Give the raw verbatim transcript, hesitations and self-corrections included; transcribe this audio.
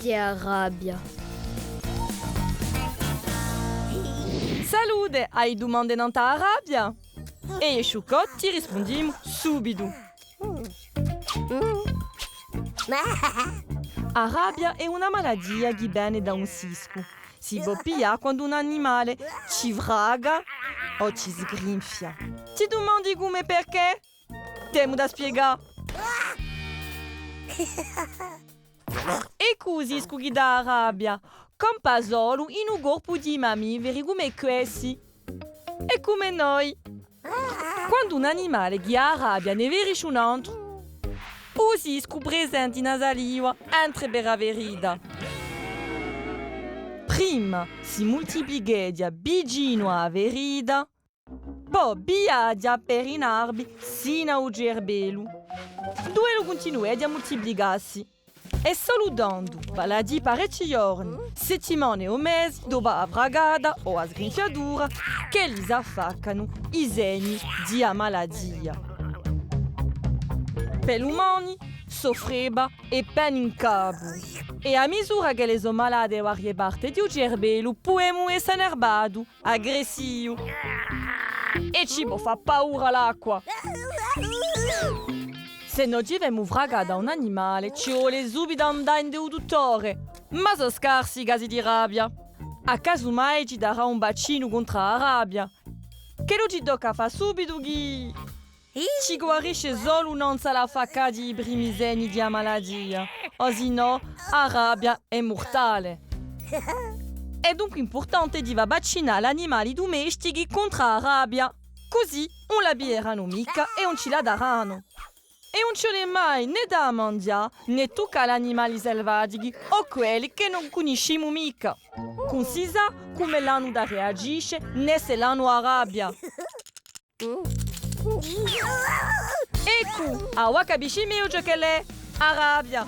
Chì hè a rabbia? Salute, ai dumande nant'à a rabbia? È eiu è Sciuccò ti rispundimu subitu. A rabbia hè una malatia chì vene da un siscu. Si pò piglià quandu un animale ci fraga o ci sgrinfia. Ti dumandi cumu è perchè? T'emu da spiegà. Eccu u siscu chì dà a rabbia, campa solu in u corpu di i mammiferi cum'è quessi è cum'è noi. Quandu un animale chì hà a rabbia ne ferisce un antru, u siscu presenta una saliva entre per a ferita. Prima si multiplicheghja vicinu à a ferita, po viaghja per i narbi sinu à u cerbellu, duve ellu cuntinueghja à multiplicassi. È solu tandu, vale à dì parechji ghjorni, settimane o mesi, dopu à a fracata o a sgrinfiatura, ch'elli s'affaccanu i segni di a malatia. Per l'umani, sò frebba è pene in capu. È à misura ch'elle sò malate varie parte di u cerbellu, pudemu esse innerbatu, aggressivu. È ci pò fà paura l'acqua. S'è no ci femu fracà da un animale, ci vole subitu à andà ind'è u duttore. Ma sò scarsi i casi di rabbia. À casu mai ci darà un vaccinu contr'à a rabbia? Ch'ellu ci tocca à fà subitu chì ci guarisce solu nanzu à l'affaccà di i primi segni di a malatia, o sinnò a rabbia hè murtale. Hè dunque impurtante di fà vaccinà l'animali dumestichi contr'à a rabbia, cusì ùn la piglieranu micca è ùn ci la daranu. È ùn ci vole mai nè dà à manghjà, nè tuccà l'animali salvatichi o quelli chì ùn cunniscimu micca. Ùn si sà cum'elli anu da reagisce, nè s'elli anu a rabbia. Eccu, avà capisci megliu ciò ch'ella hè a rabbia.